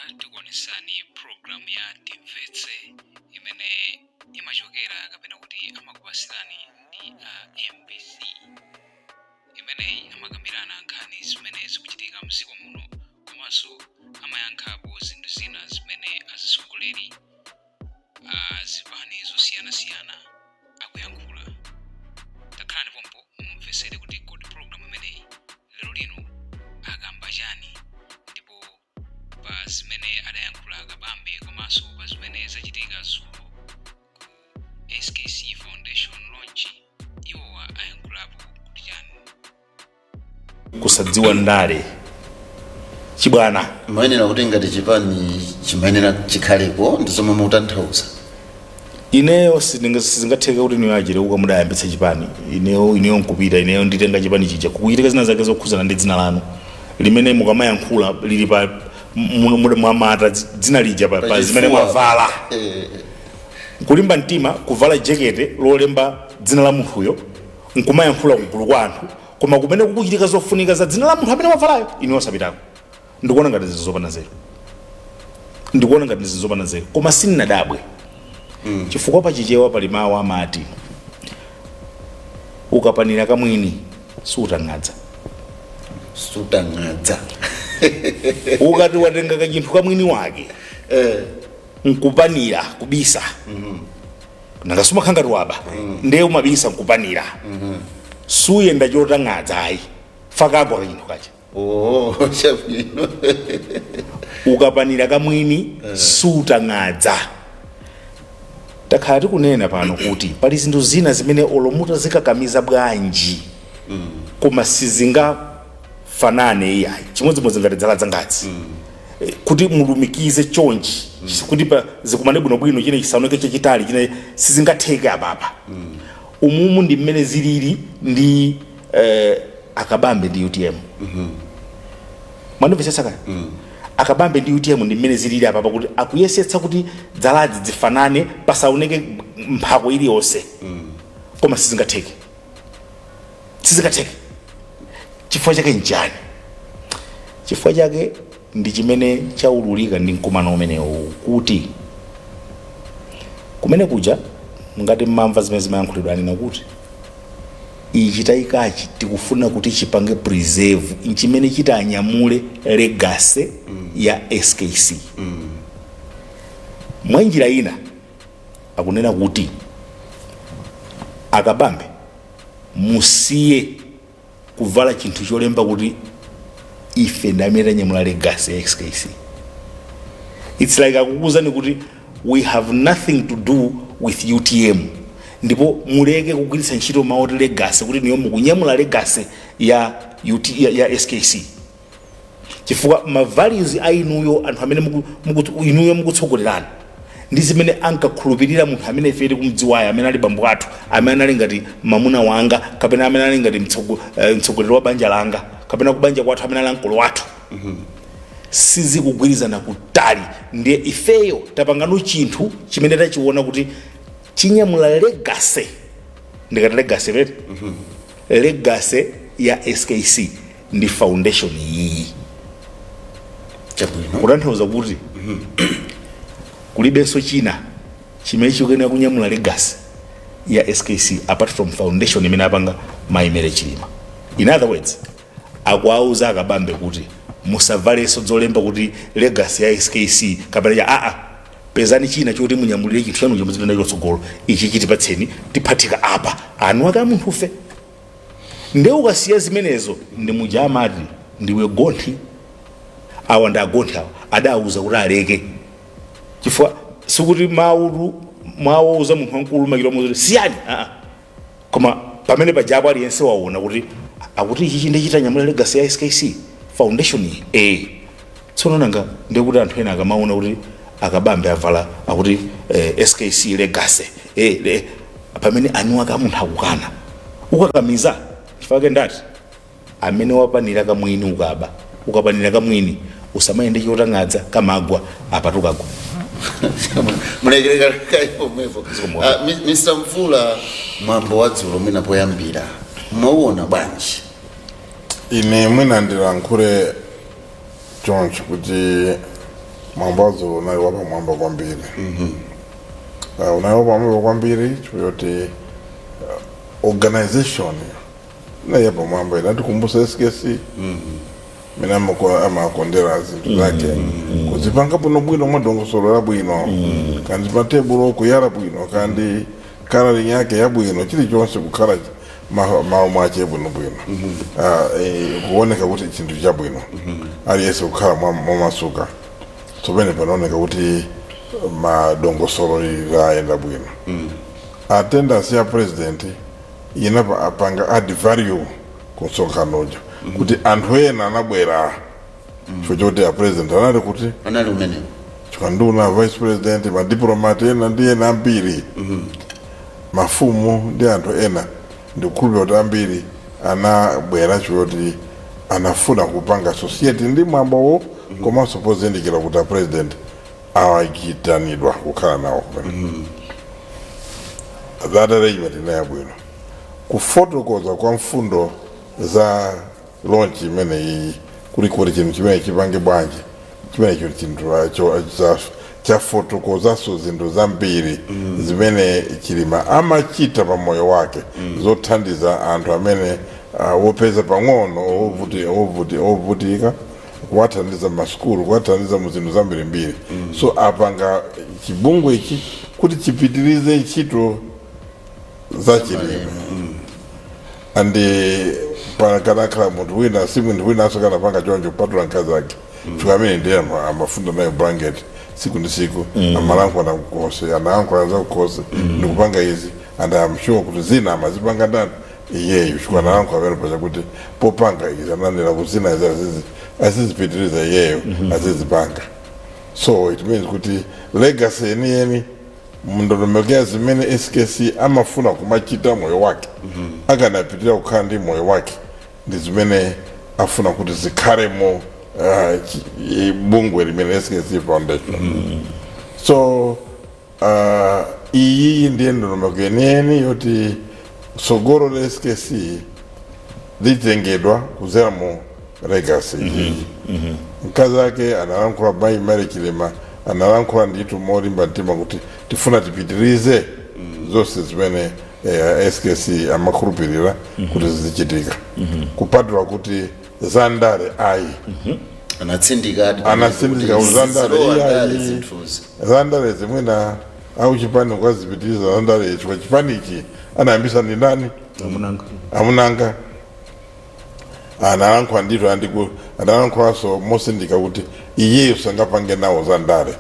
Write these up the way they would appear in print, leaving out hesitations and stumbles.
Tikuonesani program ya Timvetse imene imachokera kapena kuti amakupasirani ndi a MBC. Imeneyi amakambirana nkhani zimene zikuchitika mdziko muno, komanso amayankhapo zinthu zina zimene atsogoleri a zipani zosiyanasiyana akuyankhula. Takhalani pompo mumvetsere kuti kodi program imeneyi lero lino akamba chani, ndipo pa zimene adayankhula Kabambe komanso pa zimene zachitika dzulo ku SKC Foundation launch, iwowa ayankhulapo kuti chani? Kusadziwa ndale, chibwana. Mayenera kuti ngati chipani chimayenera chikhaleko, ndi zomwe mukutanthauza? Ineyo sizingatheke kuti niyo achileuka mudayambitsa chipani, ineyo nkupita, ineyo nditenga chipani chija, kukuchitika zina zake zokhuzana ndi dzina lanu limene mukamayankhula lili pa mwamata dzina lija pa zimene Pachifuwa. Mwavala kulimba mtima kuvala jekete lolemba dzina la munthuyo nkumayankhula kugulu kwa anthu, koma kumene kukuchitika zofunika za dzina la munthu amene wavalayo ineyo osapitako, ndikuona ngati zinthu zopanda nzeru. Ndikuona ngati zinthu zopanda nzeru, koma sindinadabwe chifukwa pachichewa pali mawu amati, "Ukapanira kamwini sutang'adza." Sutang'adza. Ukati watenga kachinthu kamwini wake nkupanira, kubisa, nanga sumakhala ngati waba? Ndiye umabisa nkupanira, suyenda chotang'adza ayi, fakagwa kachinthu kacha. Oh, chabwino. Ukapanira kamwini sutang'adza. Takhala tikunena pano kuti pali zinthu zina zimene olo mutazikakamiza bwanji, koma sizingafanane iyayi. Chimodzimodzi ngati dzala dzangazi, kuti mulumikize chonchi kuti pa zikumane bwinobwino, chine chisaoneke chachitali, chine sizingatheke. Apapa umumu ndi mmene zilili ndi Akabambe ndi UTM. Mwandimvetsetsa kaya? Akabambe ndi UTM ndi mmene zilili apapa, kuti akuyesetsa kuti dzalazi zifanane, pasaoneke mphako iliyonse, koma sizingatheke, sizingatheke. Chifukwa chake nchani? Chifukwa chake ndi chimene chaululika ndi mkumano umenewu, kuti kumene kuja, ngati mmamva zimene zimayankhulidwa, anena kuti ichi tayikachi tikufuna kuti chipange preserve, nchimene chitanyamule legacy ya SKC. Mwa njira ina akunena kuti, Akabambe, musiye kuvala chinthu cholemba kuti ife ndi amene tanyamula legacy ya SKC. It's like akukuuzani kuti we have nothing to do with UTM, ndipo muleke kugwiritsa ntchito mawu oti legacy, kuti niyo mukunyamula legacy ya, UT, ya SKC, chifukwa ma values a inuyo, anthu amene inuyo mukutsogolerani, ndi zimene ankakhulupirira munthu amene ife tikumdziwayo, amene ali bambo athu, amene ali ngati mamuna wanga, kapena amene ali ngati mtsogoleri wa banja langa, kapena kubanja kwathu, amene ali ankolo wathu, sizikugwirizana kutali. Ndiye ifeyo tapangano chinthu chimene tachiona kuti chinyamula legacy, ndikati legacy rete, legacy ya SKC ndi foundation iyi. Chabwino. Kutanthauza kuti kulibenso china chimene chikuyenera kunyamula legacy ya SKC apart from foundation imene apanga Mayi Mary Chilima. In other words, akuauza Akabambe kuti musavalenso zolemba kuti legacy ya SKC kapena cha aa. Pezani china choti munyamulire chinthu chanu chomwe zipenda chotsogolo. Ichi chitipatseni, tiphatika apa anu ake a munthufe. Nde ukasiya zimenezo, ndi muja amati ndiwe gonthi. Awa ndi agonthi, awa adauza kuti aleke, chifukwa sikuti mawutu mwawuza munthu wamkulu makilo muzuti siyani aa. Koma pamene pajapo aliyense waona kuti akuti ichi chinde chitanyamula legacy ya SKC foundation iyi. Tsono nanga ndikuti anthu ena akamaona kuti Akabambe avala akuti SKC legacy, pamene anu ake munthu akukana, ukakamiza. Chifukwa ndati amene wapanira kamwini, ukaba, ukapanira kamwini usamayende chotang'adza, kamagwa apa tukagwa. Mulekereka kai pomwepo. Zikomo. Ah, Mr Mvula, mwambo wa dzulo mwina poyambira mwauona bwanji? Ine mwina ndilankhule choncho kuti Mwambo wadzulo unali wapamwamba kwambiri. Unali wapamwamba kwambiri chifukwa choti organization inali yapamwamba, inatikumbutsa SKC mene amakondera zinthu zake, kuzipanga bwinobwino mwadongosolo labwino, kandi matebulo kuyala bwino, kandi coloring yake yabwino, chilichonse kukhala malo mwache bwinobwino. Kuoneka kuti chinthu chabwino, aliyense kukhala mwamasuka. So pene panaoneka kuti madongosolo layenda bwino. Attendance ya president inapa apanga add value ku msonkhano uja, kuti anthu ena anabwera chifukwa chokuti a president anali kuti anali umenewo. Chifukwa nduna, vice president, madiplomat ena ndi ena ambiri, mafumu ndi anthu ena, ndikukhulupirira kuti ambiri anabwera chifukwa choti anafuna kupanga associate ndi mwambowo, komanso pozindikira kuti a president awayitanidwa kukhala nawo kumene. That arrangement ina yabwino. Kufotokoza kwa mfundo za launch imeneyi, kuli kuti chinthu chimene chipange bwanji, chimenecho chinthu chafotokozaso zinthu zambiri zimene Chilima amachita pa moyo wake, zothandiza anthu amene wopeza pang'ono, ovutika, kuwathandiza masukulu, kuwathandiza mu zinthu zambirimbiri. So apanga chibungwe ichi kuti chipitirize ntchito za Chilima. Andi pakanakhala munthu wina, si munthu winanso kanapanga choncho kupatula mkazi ake, chifukwa amene ndiye amafunda nayo blanket siku ndi siku, amalankhula kukonse, anayankhula za kukonse ndikupanga izi, and I'm sure kuti zina amazipanga ndani? Iyeyo, chifukwa analankhula pamene pacha kuti popanga izi ananena kuti zina izi azizipitiriza iyeyo, azizipanga. So it means kuti legacy yeniyeni mndondomeko zimene SKC amafuna kumachita moyo wake, akanapitira kukhala ndi moyo wake, ndi zimene afuna kuti zikhalemo bungwe limene SKC Foundation. So iyi ndiye ndondomeko yeniyeni yoti tsogolo la SKC litengedwa kuzera mu legacy iyi. Mkazi ake analankhula, mayi Mary Chilima analankhula ndithu molimba mtima kuti tifuna tipitirize zonse zimene SKC amakhulupirira kuti zizichitika, kupatula kuti zandale ayi. Anatsindika. Anatsindika kuti zandale, Zilowa iya, ndale iyi. zinthuzi. Zandale zimwena au chipani ukazipitiriza zandale, chifukwa chipani ichi anayambisa ndi ndani? Amunanga. Amunanga. Analankhula ndithu, andiku analankhulaso mosindika kuti iyeyo sangapange nawo za ndale.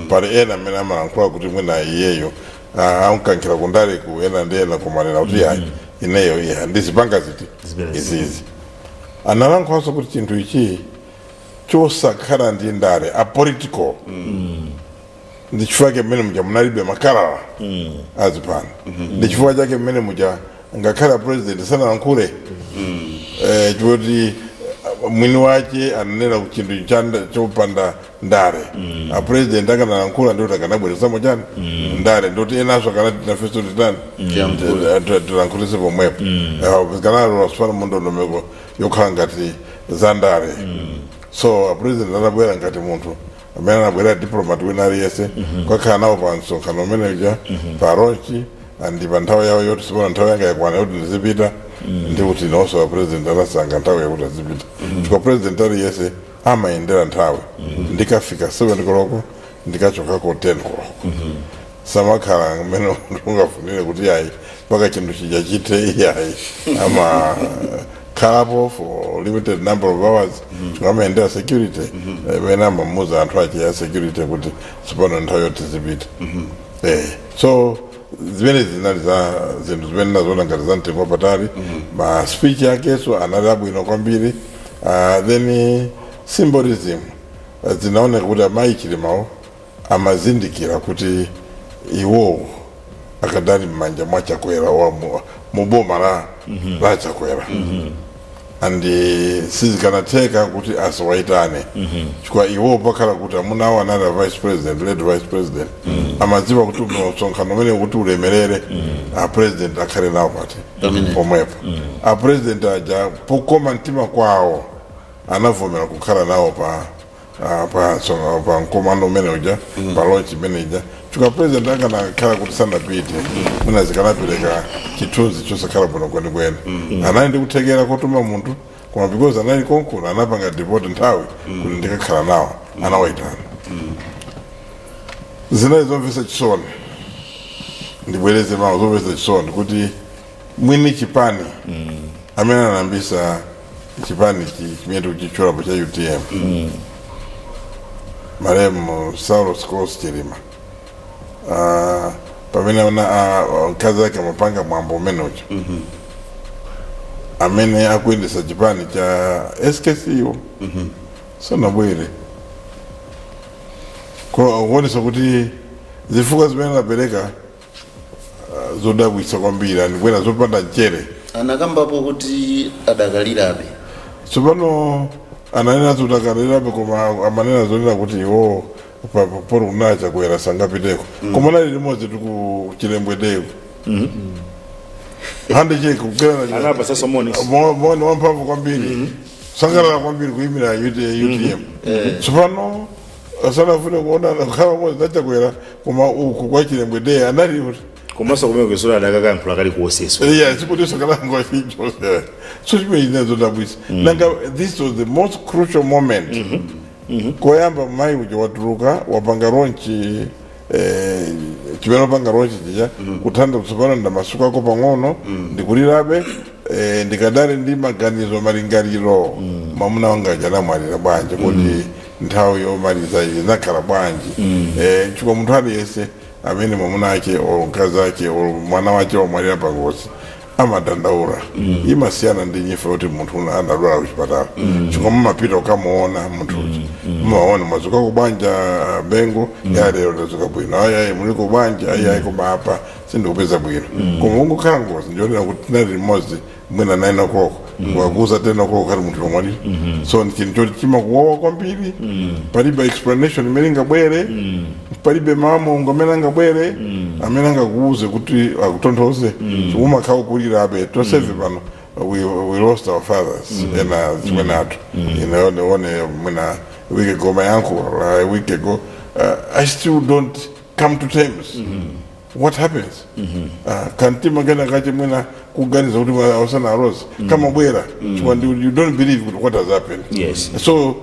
Pali ena amene amalankhula kuti mwina iyeyo amkankhira kundale ku ena ndi ena, kumanena kuti ayi, ineyo iya ndizipanga ziti? Zimene Izizi. Analankhulaso kuti chinthu ichi chosakhala ndi ndale, apolitical, ndi chifukwa chake mmene muja munalibe makalala azipani. Ndi chifukwa chake mmene muja ngakhale a president sanalankhule, chikuti mwini wache ananena kuti chinthu chopanda ndale. A president akanalankhula ndikuti akanabweresamo chani? Ndale. Ndikuti enanso akanati nafenso titani? Tiyankhule. Tilankhulise pomwepo. Kanalola sifana mundondomeko yokhala ngati zandale. So a president anabwera ngati munthu amene anabwera, diplomat wina aliyense, kwakhala nawo pa msonkhano umene uja pa launch, and pa nthawi yawo yoti sipona nthawi yanga yakwana yoti ndizipita, ndikuti nonso a president anasankha nthawi yakuti azipita, chifukwa president aliyense amayendera nthawi. Ndikafika 7 koloko, ndikachokako 10 koloko. Samakhala mmene munthu ungafunire kuti ayi mpaka chinthu chija chite, iyayi, amakhalapo for limited number of hours, chifukwa amayendera security imene amamuza anthu ache ya security kuti tsopano nthawi yoti zipita. So zimene zinali za zinthu zimene nazoona ngati za mtengo wapatali. Ma speech akeso anali abwino kwambiri. Then symbolism, zinaoneka kuti amayi Chilimawo amazindikira kuti iwowo akadali m'manja mwa Chakwera, wa muboma la Chakwera, and sizikanatheka kuti asawayitane, chifukwa iwowo pakhala kuti amuna awo anali a vice president, late vice president, amadziwa kuti msonkhano umene kuti ulemerere, a president akhale nawo pati? Pamene. Pomwepo. A president aja pokoma mtima kwawo anavomera kukhala nawo pa Pa pa mkumano umene uja, pa launch imene ija, chifukwa president akanakhala kuti sanapite, mwina zikanapereka chithunzi chosakhala bwino kwenikweni. Anali ndi kuthekera kotuma munthu, koma because anali konkuno, anapanga devote nthawi kuti ndikakhala nawo, anawayitana. Zinali zomvetsa chisoni, ndibwereze mawu, zomvetsa chisoni kuti mwini chipani amene anayambisa chipani chimene tikuchitchulapo cha UTM, maremu Saulos Klaus Chilima, pamene mkazi ake amapanga mwambo umene uja, amene akuyendesa chipani cha SKC wo sanabwere, kuonesa kuti zifukwa zimene anapereka zodabwitsa kwambiri, andibwera zopanda mchere. Anakambapo kuti adakalirabe. Tsopano ananena zoti akalirabe, koma amanena zonena kuti iwo poti kunali Chakwera sangapiteko, koma nali limodzi tiku Chilembwedeko, handshake kugwirana. Anapasa moni. Moni wamphamvu kwambiri, sangalala kwambiri kuyimira UTM. Tsopano sanafune kuona kukhala pamodzi naChakwera, koma uku kwa Chilembwede anali kuti Komanso kumene kusola adakakankhula kali kuoseso. Yeah, sikuti kalango chichonse. So chimene chinazodabwisa nanga, this was the most crucial moment. Koyamba mayi uja watuluka, wapanga launch, chimene wapanga launch chija, kuthanda tsopano ndamasukako pang'ono, ndikulirabe, ndikadali ndi maganizo, malingaliro, mwamuna wanga aja anamwalira bwanji, kuti nthawi yomaliza iyi inakhala bwanji? Chifukwa munthu aliyense amene mwamuna ake or mkazi ake or mwana wake wamwalira pangozi amadandaula. Imasiyana ndi nyifa kuti munthu anadwala kuchipatala, chifukwa mumapita ukamuona munthu uja, mumaona mwadzuka kubwanja bengo ya lero, ndazuka bwino, ayi ayi, muliko bwanja, ayi ayi, koma apa sindikupeza bwino. Koma ungokhala ngozi ndionera kuti tinali limodzi mwina 9 o'clock, wakuza 10 o'clock kati munthu wamwalira, so ndi chinthu choti chimakuwawa kwambiri. Palibe explanation imene ingabwere, palibe mawu amene angabwere amene angakuuze kuti akutonthoze. Umakhala ukulirabe. Tonsefe pano we lost our fathers, ena zimene athu ine one mwina a week ago, my uncle, a week ago, I still don't come to terms what happens. Kantima kena kache mwina kuganiza kuti ausana arose kamabwera, chifukwa you don't believe kuti what has happened. So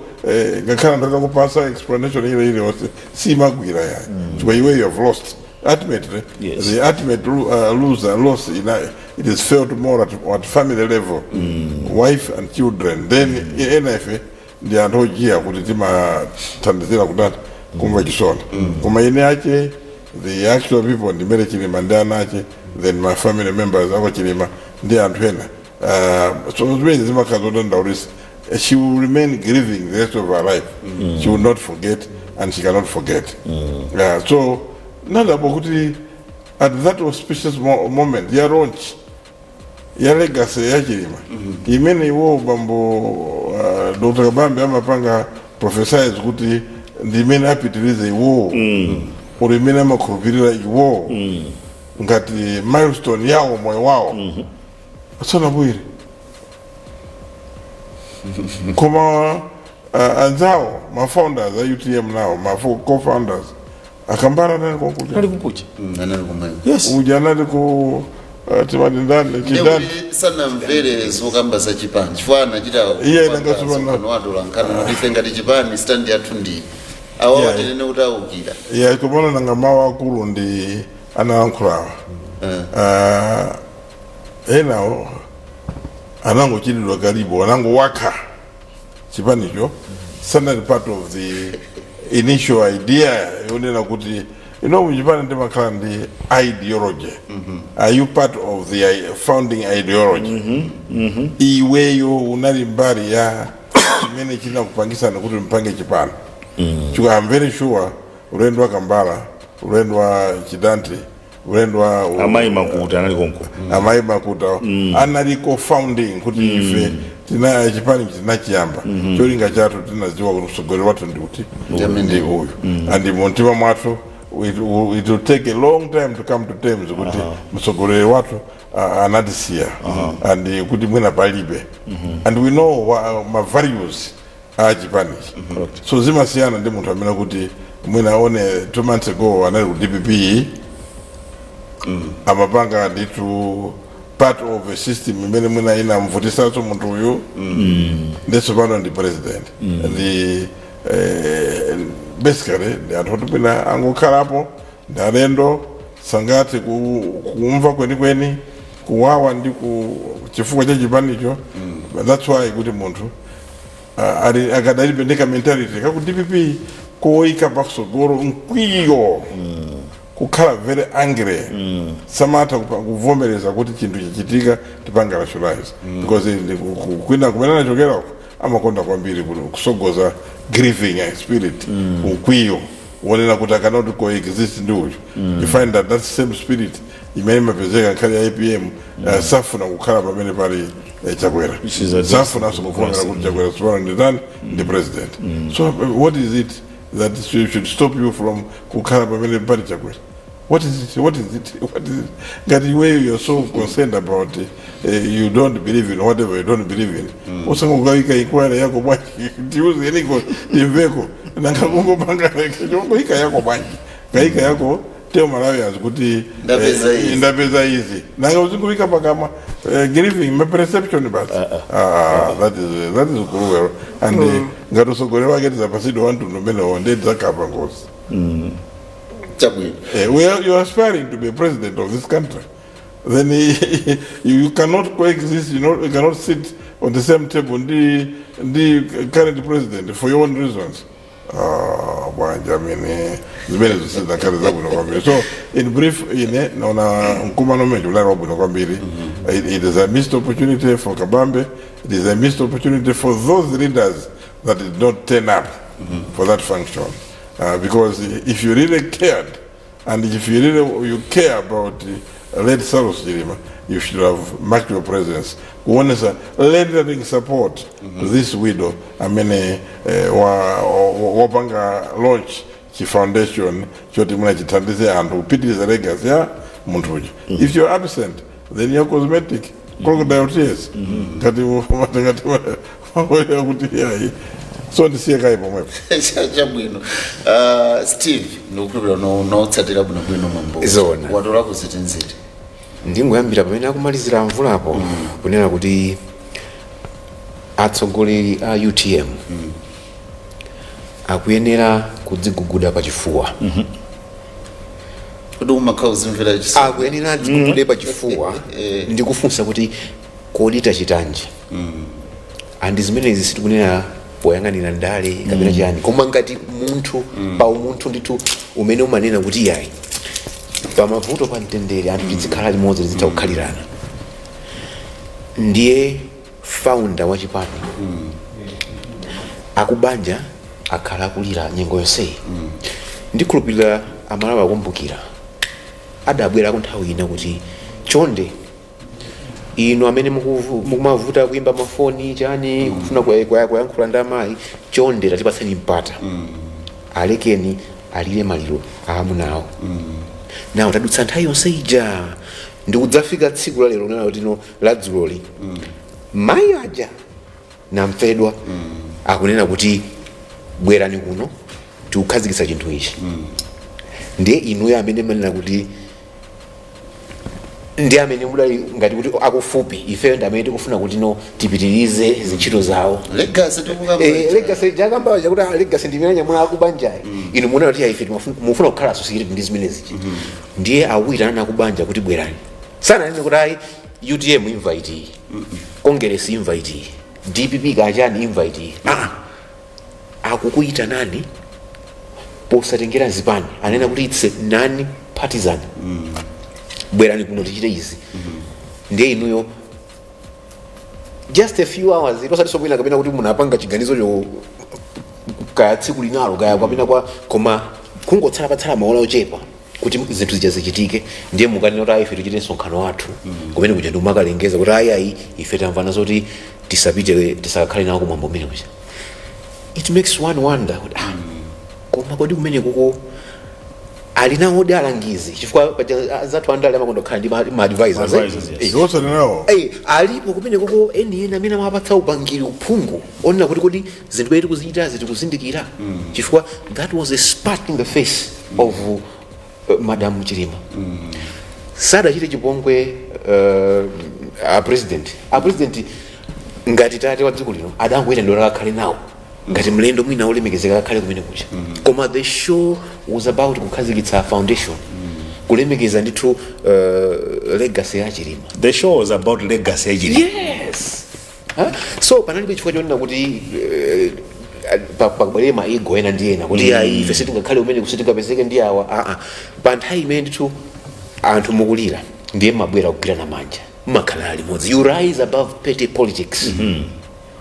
ngakhala ndakakupasa explanation ile iliyonse simagwira yayi, chifukwa iwe you have lost ultimately. The ultimate loser, loss it is felt more at family level, wife and children. Then ena ife ndi anthu ojiya kuti timathandizira kutati kumva chisoni, koma ine ache the actual people ndimene Chilima ndi ana ache, then my family members ako Chilima ndi anthu ena. So zimene zimakhala zodandaulisa. She will remain grieving the rest of her life. She will not forget and she cannot forget. So nadabo kuti at that auspicious moment ya launch ya legacy ya Chilima, imene iwo bambo Dr Kabambe amapanga prophesize kuti ndi imene apitirize iwowo uri imene amakhulupirira iwowo ngati milestone yawo moyo wawo, asanabwere, koma anzawo, ma founders a UTM nawo, ma co-founders akambala nani konkuja. Ali kukucha. Anali kumweko. Yes. Uja anali ku timati ndani, Chidani. Ndekuti sanamvere zokamba za chipani, chifukwa anachita Iye inangasopano. msonkhano watola nkhani kuti ife ngati chipani stand yathu ndi awawa. Tinene kuti awukira. Ya, komano nanga mawu akulu ndi analankhulawa, enawo anangochitidwa kalibo, anangowakha chipanicho, sanali part of the initial idea yonena kuti muchipani ndimakhala ndi ideology. Are you part of the founding ideology? Iweyo unali mbali ya chimene chinakupangisani kuti mpange chipani? Chifukwa I'm very sure ulendo wa Kambala, ulendo wa Chidanti, ulendo wa Amayi Makuta anali konko. Amayi Makuta analiko founding kuti ife tina chipani tinachiyamba, cholinga chathu tinadziwa kuti mtsogoleri wathu ndi kuti ndi uyu, and mumtima mwathu it will take a long time to come to terms kuti mtsogoleri wathu anatisiya and kuti mwina palibe, and we know ma values. A chipanichi. So zimasiyana ndi munthu amene kuti mwina aone 2 months ago anali ku DPP, amapanga ndithu part of a system imene mwina inamvutisanso munthu uyu, ndiso pano ndi president. Ndi basically ndi anthu oti mwina angokhalapo, ndi alendo, sangathe kumva kwenikweni kuwawa ndi ku chifukwa cha chipanicho. That's why kuti munthu ali akadalibe ndi ka mentality kaku DPP koyika patsogolo mkwiyo, kukhala very angry, samatha kuvomereza kuti chinthu chichitika, tipanga rationalize, because kwina kumene anachokerako amakonda kwambiri kusogoza grieving spirit, mkwiyo wonena kuti I cannot coexist ndi uyu. You find that that same spirit imene imapezeka nkhali ya APM, safuna kukhala pamene pali Chakwera. Which is against Safunanso kuvomera kuti Chakwera tsopano ndi ndani? Ndi president. So what is it that should stop you from kukhala pamene pali Chakwera? What is it? What is it? What is it? Ngati iweyo you're so concerned about you don't believe in whatever you don't believe in, usangokayika inquiry yako bwanji? Tiuzeniko, timveko. Nangakungopanga chongoyika yako bwanji? Kayika yako, tell Malawians kuti Ndapeza izi. Ndapeza izi. Nanga uzinguyika pakamwa, giving my perception basi. Ah, that is cruel, and ngati usogolera wake tizapasidwa wamtundu umenewo, ndiye tidzakhala ngozi. Chabwino. Well, you're aspiring to be president of this country. Then you cannot coexist, you cannot sit on the same table the current president for your own reasons. Ah, bwanja amene zimene zisizakhale zabwino kwambiri. So in brief, ine naona mkumano umene unali wabwino kwambiri. It is a missed opportunity for Kabambe. It is a missed opportunity for those leaders that did not turn up for that function, because if you really cared and if you really you care about late Saulos Chilima, you should have marked your presence kuonesa lendering support to this widow amene wapanga launch chi foundation choti muna chithandize anthu kupitiriza legacy ya munthu uja. If you're absent, then you're cosmetic crocodile tears, ngati kuti yayi. So ndisiye kayi pomwepo. Chabwino. Steve, ndikukhulupirira notsatira bwinobwino mwambo. Zona. Watolapo ziti? Ndingoyambira pamene akumalizira mvulapo, kunena kuti atsogoleri a UTM akuyenera kudziguguda pachifuwa. Kuti umakhala uzimvera chisoni. Akuyenera adzigugude pachifuwa ndikufunsa kuti kodi tachitanji? Andi zimenezi sitikunena poyang'anira ndale kapena chiyani, koma ngati munthu, pa umunthu ndithu umene umanena kuti yayi, pamavuto, pa mtendere, anthu tizikhala limodzi, tizitha kukhalirana. Ndiye founder wa chipani, akubanja akhala akulira nyengo yonseyi. Ndikhulupirira Amalawi akumbukira adabwerako nthawi ina kuti chonde inu amene mukumavuta kuimba mafoni chani, kufuna kuyankhula ndi amayi, chonde tatipatseni mpata, alekeni alire maliro aamunawo. Nawo tadutsa nthawi yonse ija ndikudzafika tsiku la lero nalo tino la dzuloli, mayi aja namfedwa akunena kuti bwerani kuno, tikukhazikitsa chinthu ichi. Ndiye inuyo amene manena kuti ndi amene mudali ngati kuti akufupi, ifeyo ndi amene tikufuna kuti no, tipitirize zintchito zawo. Legacy tikukamba. Legacy jakamba chakuti legacy ndimene nyamula akubanjayi. Inu muona kuti ife mufuna kukhala associated ndi zimenezi. Ndiye awuyitana akubanja kuti bwerani. Sananene kuti ayi, UTM invite, Congress invite, DPP kachani invite. Akukuyitanani posatengera zipani. Anena kuti it's non partisan, bwerani kuno tichite izi. Ndiye inuyo just a few hours, osati mwina kapena kuti munapanga chiganizo cho kaya tsiku linalo kaya kapena kwa, koma kungotsala patsala maola ochepa kuti zinthu zija zichitike, ndiye mukanena kuti ayi, ife tichite msonkhano wathu kumene kuja, ndikumakalengeza kuti ayi ayi, ife tamvana zoti tisapite, tisakakhale nawo kumwambo umene kuja. It makes one wonder kuti koma kodi kumene kuko Ali nawo odi alangizi, chifukwa paja anzathu andale amakonda kukhala ndi ma advisors, eh? Advisors, yes. Ndiwosati nawo. Alipo kumene koko eni ena amene amapatsa upangiri, uphungu onena kuti kodi zinthu pamene tikuzichitazi tikuzindikira, chifukwa that was a spat in the face of Madam Chilima. Sadachite chipongwe a president ngati tate wa dziko lino, adangoyita ndona kakhale nawo ngati mlendo mwina olemekezeka kakhale kumene kucha. Koma the show was about kukhazikitsa foundation, kulemekeza ndithu legacy ya Chilima. The show was about legacy ya Chilima. Yes. Huh? So panalibe chifukwa chonena kuti pabwere ma ego ena ndi ena kuti ayi, ife sitingakhale umene kusitingapezeke ndi awa. Aa, pa nthawi imene ndithu anthu mukulira, ndiye mabwera kugwirana manja, mmakhala limodzi. You rise above petty politics.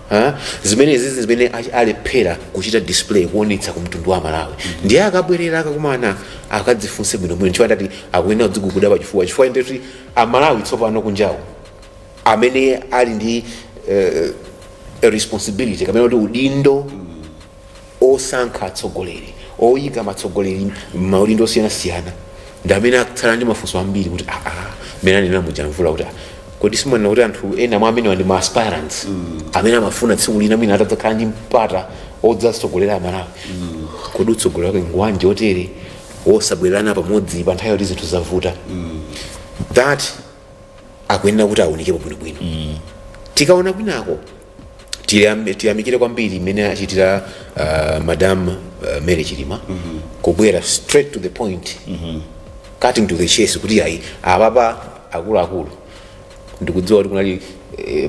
Ha? Zimene zizi zimene alephera kuchita display, kuonetsa ku mtundu wa Malawi. Ndiye akabwerera, akakumana, akadzifunse bwinobwino, chifukwa ndati akuyenera kudziguguda pachifuwa, chifukwa ndeti Amalawi tsopano kunjawo amene ali ndi responsibility kapena kuti udindo osankha atsogoleri, oyika matsogoleri maudindo osiyanasiyana, ndi amene akutsala ndi mafunso ambiri kuti aa, mmene anena mujamvula kuti, ah, kodi simuona kuti anthu ena mwa amenewa ndi ma aspirants amene amafuna tsiku lina mwina atadzakhala ndi mpata odzatsogolera Amalawi? Kodi utsogoleri wake ngwanji otere, wosabwererana pamodzi pa nthawi yoti zinthu zavuta? That akuyenera kuti aunikepo bwinobwino. Tikaona kwinako, tiyamikire kwambiri imene achitira Madam Mary Chilima, kubwera straight to the point, cutting to the chase, kuti ayi, apapa akuluakulu, ndikudziwa kuti kunali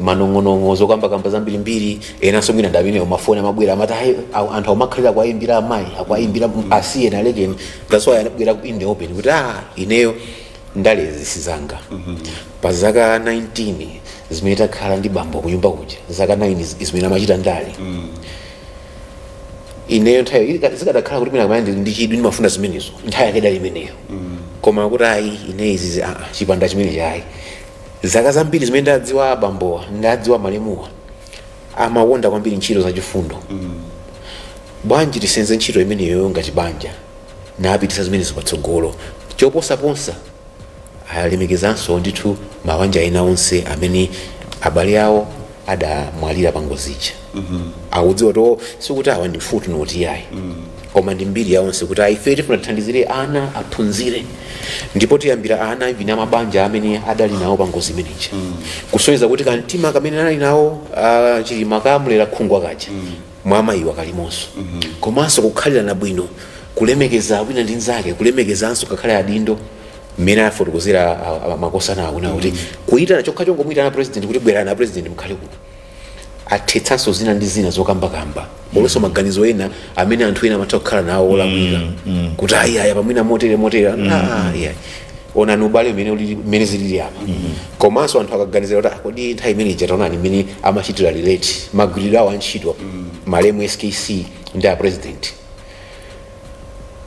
manong'onong'o, zokambakamba zambirimbiri, enanso mwina ndi amene mafoni amabwera amati ayi, anthu akumakhalira akuayimbira amayi, akuayimbira, asiye nalekeni. That's why anabwera in the open kuti ah, ineyo ndalezi sizanga. Pa zaka 19 zimene takhala ndi bambo kunyumba kuja, zaka 9 zimene amachita ndale, ineyo nthawi zikadakhala kuti mwina kamene ndi chidwi ndimafuna zimenezo, nthawi yake idali imeneyo. Koma kuti ayi, ine izizi aa, chipanda chimene chayi. Zaka zambiri zimene ndadziwa abambowa, ndadziwa malemuwa, amakonda kwambiri ntchito zachifundo. Bwanji tisenze ntchito imeneyo ngati banja, napitisa zimenezo patsogolo? Choposaponsa, alemekezanso ndithu mabanja ena onse amene abale awo adamwalira pa ngozi ija. Akudziwa to sikuti awa ndi footnote yayi, koma ndi mbiri ya onse, kuti ife tifuna tithandizire ana aphunzire, ndipo tiyambira ana even amabanja amene adali nawo pa ngozi imeneja, kusonyeza kuti kamtima kamene anali nawo Chilima kamulera khungwa kaja mwa amayiwa kalimonso, komanso kukhalirana bwino, kulemekeza wina ndi nzake, kulemekezanso kakhale adindo, mmene afotokozera makosana akuna kuti kuyitana chokha chongomuyitana president kuti bwerani a president mukhale kuno, athetsanso zina ndi zina zokambakamba, olonso maganizo ena amene anthu ena amatha kukhala nawo olakwika kuti ayi, aya pamwina motere motere. Ah, ayi, onani ubale umene umene zilili apa. Komanso anthu akaganizira kuti ah, kodi nthawi imene ija taonani imene amachitira relate magwiridwe awo antchito malemu SKC ndi a president,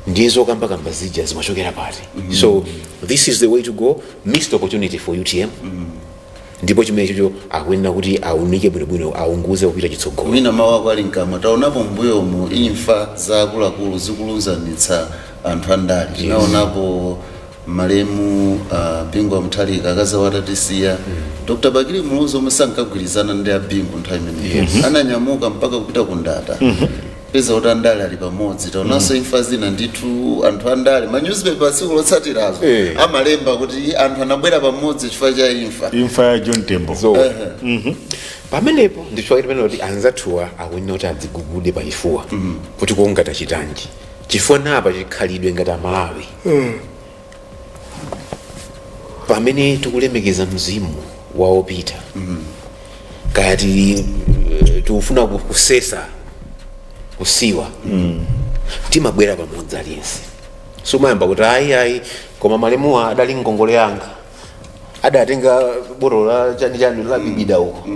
ndiye zokambakamba zija zimachokera pati? So this is the way to go. Missed opportunity for UTM, ndipo chimene chocho akuyenera kuti aunike bwinobwino, aunguze kupita chitsogolo. Mwina mawu ako ali mkamwa. Taonapo mbuyomu imfa za akuluakulu zikulunzanitsa anthu andale. Tinaonapo malemu Bingu wa Mutharika akazawo atatisiya, Dr Bakili Muluzi, omwe sankagwirizana ndi abingu nthawi imeneyo, ananyamuka mpaka kupita ku Ndata, peza kuti andale ali pamodzi. Taonanso imfa zina ndithu, anthu andale, ma newspaper tsiku lotsatirazo amalemba kuti anthu anabwera pamodzi chifukwa cha imfa. Imfa ya John Tembo. So pamenepo ndichifukwa pamene kuti anzathuwa akuyenera kuti adzigugude pachifuwa kuti konga tachitanji, chifukwa napa chikhalidwe ngati Amalawi, pamene tikulemekeza mzimu wa opita, kaya tili tikufuna kusesa kusiwa, timabwera pamodzi aliyense. Sumayamba kuti ayi, ayi, koma malemuwa adali ngongole yanga, adatenga botolo la chani chani la bibida uko.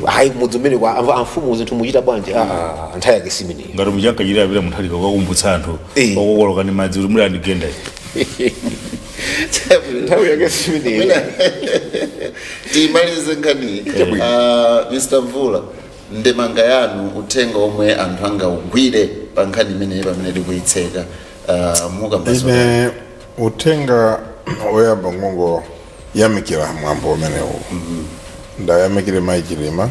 Ayi, mudzi umene kwa amfumu zinthu muchita bwanji? Ah, ah, nthawi yake simeneyo. Ngati muchankachitira pita Mutharika kukakumbutsa anthu okokoloka ndi madzi kuti muli andigenda. Nthawi yake simeneyo. Timalize nkhani. Mr Mvula, ndemanga yanu, uthenga omwe anthu angaugwire pa nkhani imeneyi pamene tikuyitseka, mukambazo? Ine Uthenga woyamba, ngongo yamikira mwambo umenewu. Ndayamikire Mayi Chilima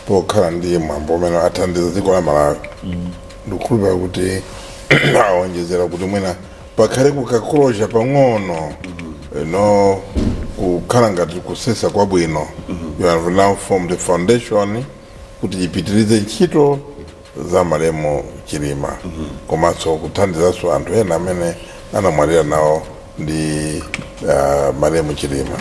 pokhala ndi mwambo umene athandiza dziko la Malawi. Ndikukhulupira kuti awonjezera kuti mwina pakhale kukakulosha pang'ono, no kukhala ngati kusesa kwabwino. You have now formed a foundation kuti ipitirize ntchito za malemu Chilima, komanso kuthandizanso anthu ena amene anamwalira nawo ndi malemu Chilima.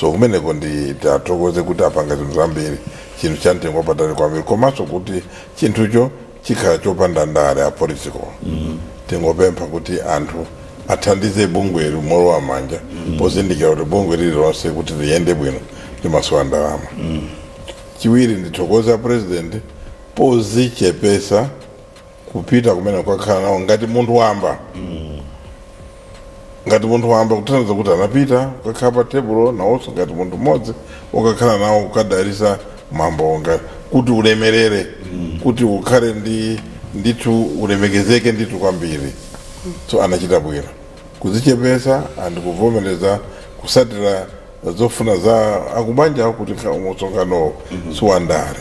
So kumeneko ndi tathokoze kuti apanga zinthu zambiri, chinthu cha mtengo wapatali kwambiri, komanso kuti chinthucho chikhala chopanda ndale a political. Tingopempha kuti anthu athandize bungweli molowa manja, pozindikira kuti bungwe lililonse kuti liyende bwino limasowa ndalama. Chiwiri, ndithokoza President pozichepesa kupita kumene kwakhala nawo ngati munthu wamba, ngati munthu wamba, kuthandiza kuti anapita kukakhala pa tebulo nawonso ngati munthu mmodzi, ukakhala nawo kukadalisa mwambo nga kuti ulemerere, kuti ukhale ndi ndithu ulemekezeke ndithu kwambiri. So anachita bwino kuzichepesa and kuvomereza kusatira zofuna za akubanja kuti msonkhanowo siwandale.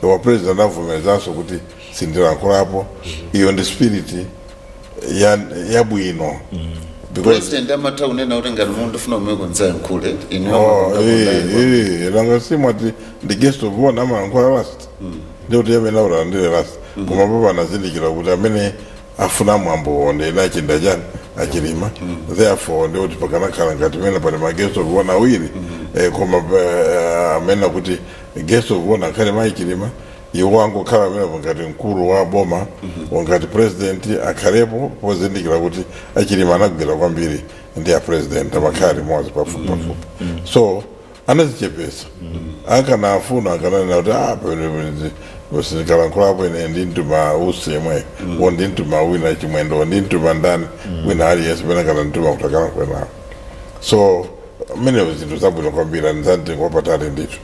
Wa President avomerezanso kuti sindilankhulapo. Iyo ndi spirit yabwino because President amatha kunena kuti ngati munthu ufuna kumene ndidzayankhule inu. Oh, langa simwati ndi guest of honor, amalankhula last, ndikuti amene aulandire last. Koma papa anazindikira kuti amene afuna mwambo ndi nachinda chani aChilima, therefore ndikuti pakanakhala ngati mene pali ma guest of honor awiri, koma amene kuti guest of honor akhale mayi Chilima, iwo angokhala amenepo ngati mkulu wa boma, ngati President akhalepo, pozindikira kuti aChilima anagwira kwambiri ndi a President, amakhala limodzi pafupi pafupi. So anazichepesa. Akana afuna akananena kuti ah, sindikalankhulapo ine, ndintuma Usi yemwe, wo ndintuma wina Chimwendo, ndintuma ndani wina aliyense pene kana ntuma kuti akalankhule nawo. So mmenewo zinthu zabwino kwambiri and zamtengo wapatali ndithu.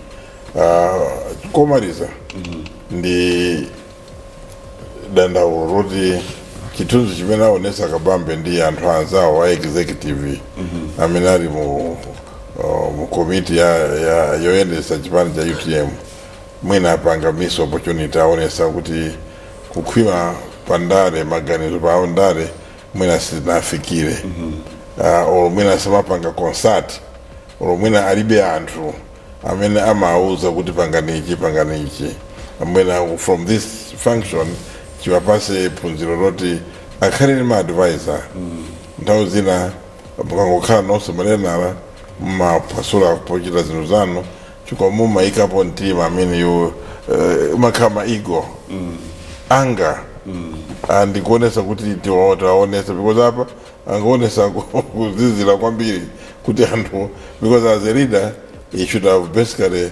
Komaliza ndi dandaulo loti chithunzi chimene aonesa Kabambe ndi anthu anzawo a executive amene ali mu komiti ya yoyendesa chipani cha UTM, mwina apanga miss opportunity. Aonesa kuti kukhwima pandale, maganizo pa ndale mwina sinafikire, or mwina samapanga consult, or mwina alibe anthu amene amauza kuti panganichi, panganichi. Mwina from this function chiwapase phunziro loti akhale ndi ma advisor. Nthawi zina mukangokhala nonse manenala mumapasula pochita zinthu zanu chifukwa mumayikapo mtima amene yo umakhala ma ego anga andikuonesa kuti tiwaonesa, because apa angaonesa kuzizira kwambiri kuti anthu, because as a leader he should have basically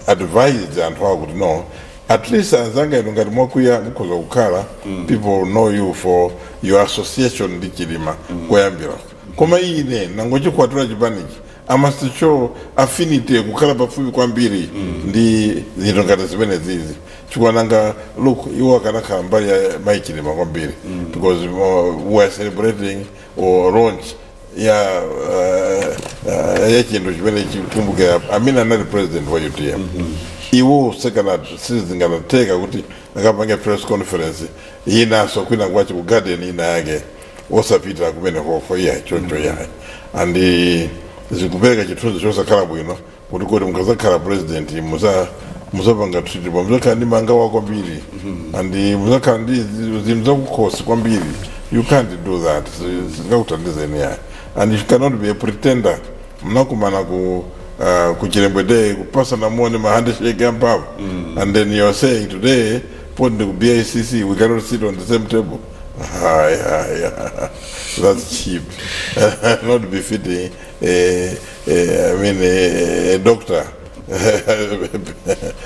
advised anthu awo kuti no, at least anzanga inu, ngati mwakwiya mukhoza kukhala, people know you for your association ndi Chilima koyambira, koma ine nangochikwatula chipanichi, I must show affinity, kukhala pafupi kwambiri ndi zinthu ngati zimene zizi, chifukwa nanga look, iwo akanakhala mbali ya mayi Chilima kwambiri, because we are celebrating or launch ya chinthu chimene chikumbukira amene anali president wa UTM. Iwo sekana sizinganatheka kuti akapange press conference inanso kwina kwachi ku garden ina yake osapita kumene koko, iya, choncho yayi. And zikupereka chithunzi chosakhala bwino kuti mukazakhala president musapanga treat, muzakhala ndi mangawa kwambiri and muzakhala ndi zinthu zakukhosi kwambiri. You can't do that, zingakuthandizeni yayi. And you cannot be a pretender. Mnakumana ku Chilembwe Day kupasana moni, ma handshake amphamvu, and then you are saying today put the BICC we cannot sit on the same table. Ah, yeah. That's cheap, not befitting I mean a doctor.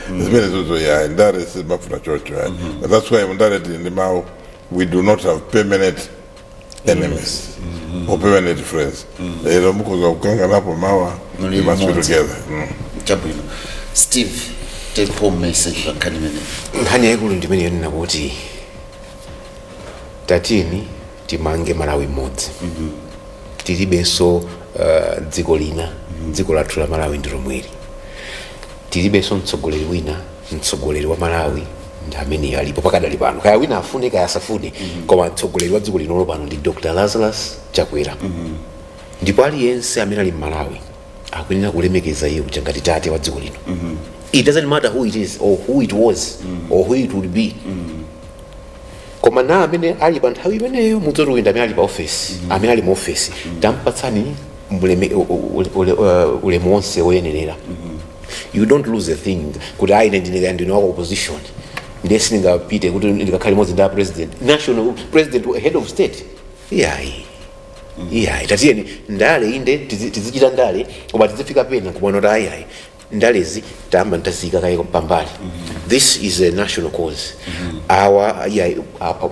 Zimene zozo ya ndale simafuna chocho ya. That's why ndale tili ndi mawu, we do not have permanent enemies or permanent friends. Lero mukhoza kukanganapo, mawa Muli we must be limodzi. together. Chabwino. Steve, take home message pa nkhani imeneyi. Nkhani yayikulu ndimene yonena kuti tatini Timange Malawi mmodzi. Tilibenso dziko lina, dziko lathu la Malawi ndi lomweli. Tilibenso mtsogoleri wina, mtsogoleri wa Malawi ndi ameneyo alipo pakadali pano, kaya wina afune kaya asafune, koma mtsogoleri wa dziko linolo pano ndi Dr Lazarus Chakwera. Ndipo aliyense amene ali mmalawi akuyenera kulemekeza iye kuja ngati tate wa dziko lino. It doesn't matter who it is or who it was or who it would be, koma na amene ali pa nthawi imeneyo, mudzoti uyu ndi amene ali pa ofesi, amene ali mu ofesi, tampatsani ulemu wonse woyenerera. You don't lose a thing kuti ayi, ine ndine ndine wako opposition, ndiye sindingapite kuti ndikakhale limodzi ndi a president, national president, head of state. Iyayi, iyayi, tatiyeni ndale inde tizichita ndale, koma tizifika pena kumaona kuti ayiayi, ndalezi tamba ntazika kaye pambali. This is a national cause. Awa iyayi,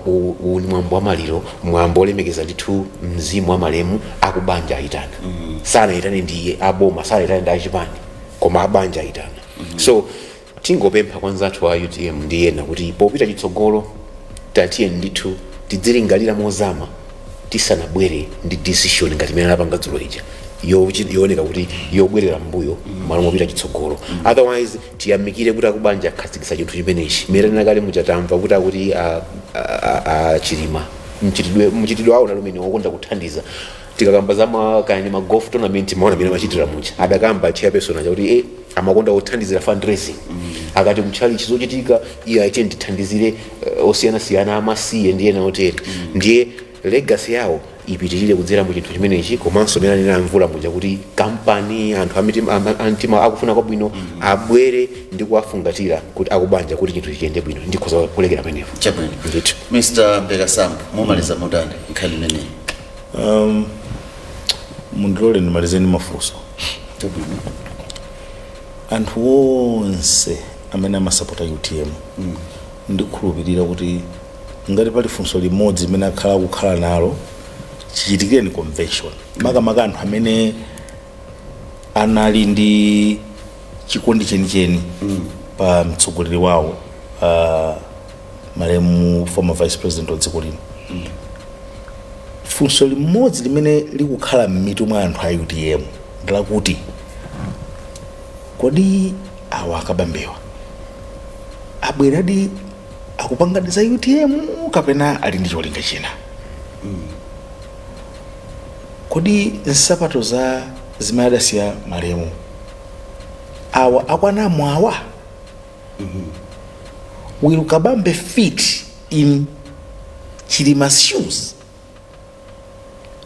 uwu ni mwambo wa maliro, mwambo olemekeza ndithu mzimu wa malemu. Akubanja ayitana, sanayitane ndiye aboma, sanayitane ndi achipani, koma abanja ayitana. So tingopempha kwa anzathu a UTM ndi ena kuti popita chitsogolo, tatiye ndithu tidzilingalira mozama tisanabwere ndi decision ngati imene anapanga dzulo ija, yooneka kuti yobwerera mbuyo malo mopita chitsogolo. Otherwise tiyamikire kuti akubanja akhazikitsa chinthu chimenechi. Mmene nakale muchatamva kuti akuti a Chilima mchitidwe awo nalumene wokonda kuthandiza. Tikakamba za kaya ma golf tournament, maona mene amachitira mucha, adakamba chairperson aja kuti amakonda kuthandizira fundraising. Akati mchali chizochitika, iye aite ndithandizire osiyanasiyana, amasiye ndiye ena otere. Ndiye legacy yawo ipitirire kudzera mu chinthu chimenechi. Komanso mene anena Mvula muja kuti kampani, anthu amtima akufuna kwabwino abwere ndi kuwafungatira kuti akubanja, kuti chinthu chiyende bwino. Ndikhoza kulekera pamenepo. Chabwino. Ndithu. Mr Mpekasambo, mumaliza motani nkhani imeneyi? Mundilole ndimalizeni mafunso. Chabwino. Anthu onse amene amasapota UTM, ndikukhulupirira kuti ngati pali funso limodzi limene akhala akukhala nalo chichitikireni convention, makamaka anthu amene anali ndi chikondi chenicheni pa mtsogoleri wawo, malemu former vice president wa dziko lino, funso limodzi limene likukhala m'mitu mwa anthu a UTM ndilakuti, kodi awa akabambewa abweradi akupangadi za UTM kapena ali ndi cholinga china? Kodi nsapato za zimene adasiya malemu awa akwanamo awa? Will Kabambe fit in Chilima's shoes?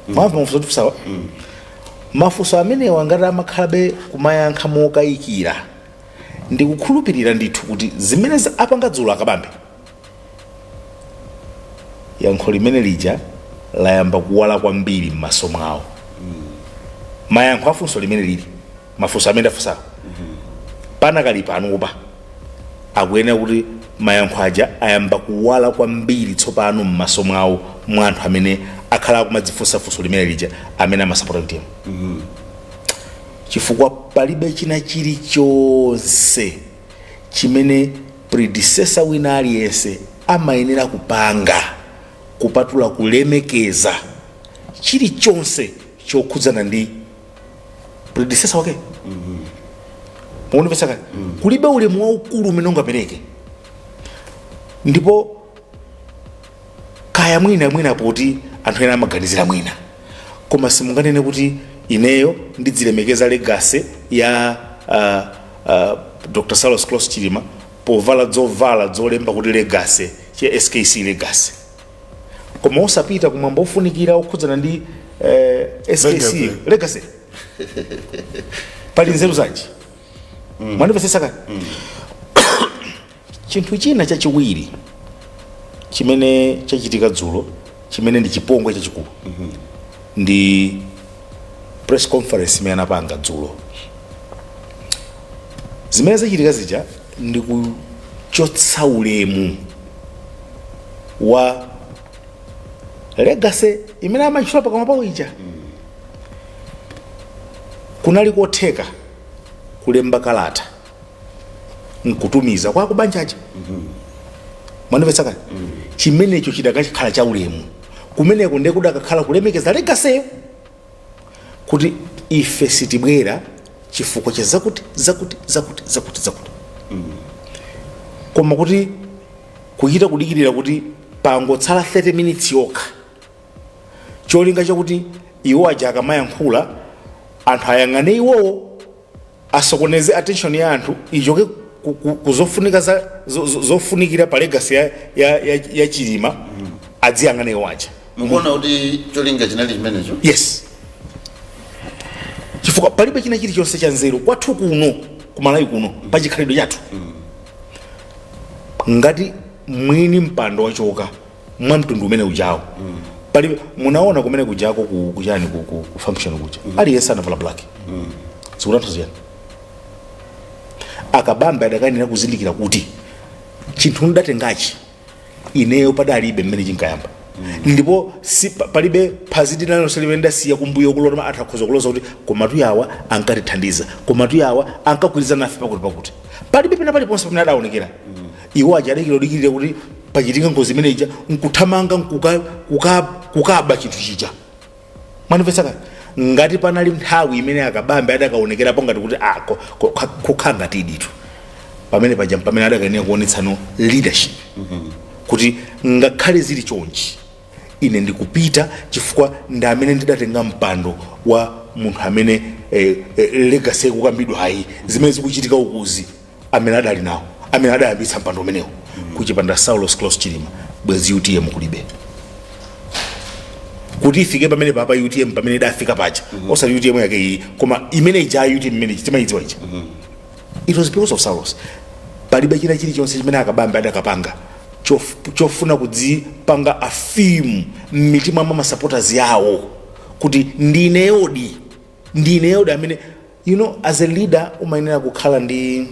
Mwamva mafunso tifusawa? Mafunso amenewa ngati amakhalabe kumayankha mokayikira, ndikukhulupirira ndithu kuti zimene apanga dzulo akabambe, yankho limene lija layamba kuwala kwambiri m'maso mwawo. Mayankho afunso limene lili mafunso amene afunsawo panakali panopa akuyenera kuti mayankho aja ayamba kuwala kwambiri tsopano m'maso mwawo, mwa anthu amene akhala akumadzifunsa funso limene lija, amene amasapota UTM, chifukwa palibe china chilichonse chimene predecessor wina aliyense amayenera kupanga kupatula kulemekeza chilichonse chokhudzana ndi predecessor wake. Mukunimvetsa kale? Kulibe ulemu waukulu umene ungapereke. Ndipo kaya mwina mwina poti anthu ena amaganizira mwina, koma simunganene kuti ineyo ndidzilemekeza legacy ya Dr Saulos Klaus Chilima povala dzovala dzolemba kuti legacy, che SKC legacy, koma osapita kumwambo ofunikira okhudzana ndi SKC Legacy. legacy. Pali nzeru zanji? Mwandimvetsetsa kale? Chinthu china chachiwiri chimene chachitika dzulo, chimene ndi chipongwe chachikulu, ndi press conference imene anapanga dzulo. Zimene zachitika zija ndi kuchotsa ulemu wa legacy imene amatchula pakamwa pawo ija. Kunali kotheka kulemba kalata nkutumiza kwa kubanjaja. Mwandimvetsa kale? Chimenecho chidakakhala cha ulemu. Kumeneko ndiye kudakakhala kulemekeza legacy, kuti ife sitibwera chifukwa cha zakuti, zakuti, zakuti, zakuti, zakuti. Koma kuti kuchita kudikirira kuti pangotsala 30 minutes yokha, cholinga chakuti iwo aja akamayankhula anthu ayang'ane iwowo, asokoneze attention ya anthu ichoke kuzofunika za zofunikira pa legacy ya Chilima, adziyang'ane iwo aja. Mukuona kuti cholinga chinali chimenecho? Yes, chifukwa palibe china chilichonse cha nzeru kwathu kuno kumalawi kuno pa chikhalidwe chathu. Ngati mwini mpando wachoka mwa mtundu umene ujawo, palibe. Munaona kumene kujako kuchani, ku function kuja, aliyense anavala black. Zikutanthauza chani? Akabambe adakanena kuzindikira kuti chinthu ndatengachi ineyo padalibe mmene chinkayamba, ndipo si, palibe phazi linalonse limene ndasiya kumbuyo kulota anthu akhoza kuloza kuti komatu yawa ankatithandiza, komatu yawa ankagwirizana nafe pakuti pakuti. Palibe pena paliponse pamene adaonekera. Iwo aja adikira kudikirira kuti pachitika ngozi imeneja, nkuthamanga kukaba chinthu chija. Mwanimvetsa kale? Ngati panali nthawi imene Akabambe adakaonekerapo ngati kuti ah, kukhala ngati iditu pamene paja, pamene adakanena kuonetsano leadership, kuti ngakhale zili chonchi ine ndikupita chifukwa ndi amene ndidatenga mpando wa munthu amene legacy ikukambidwa ayi, zimene zikuchitika ukuzi amene adali nawo, amene adayambitsa mpando umenewo. Kuchipanda Saulos Klaus Chilima, bwezi UTM kulibe. Kuti ifike pamene papa UTM pamene idafika paja, osati UTM yake iyi, koma imene ija UTM imene timayidziwa ija, it was because of Saulos. Palibe china chilichonse chimene Akabambe adakapanga chofuna kudzipanga affirm m'mitima mwa masupporters yawo kuti ndineyodi, ndineyodi amene. As a leader umayenera kukhala ndi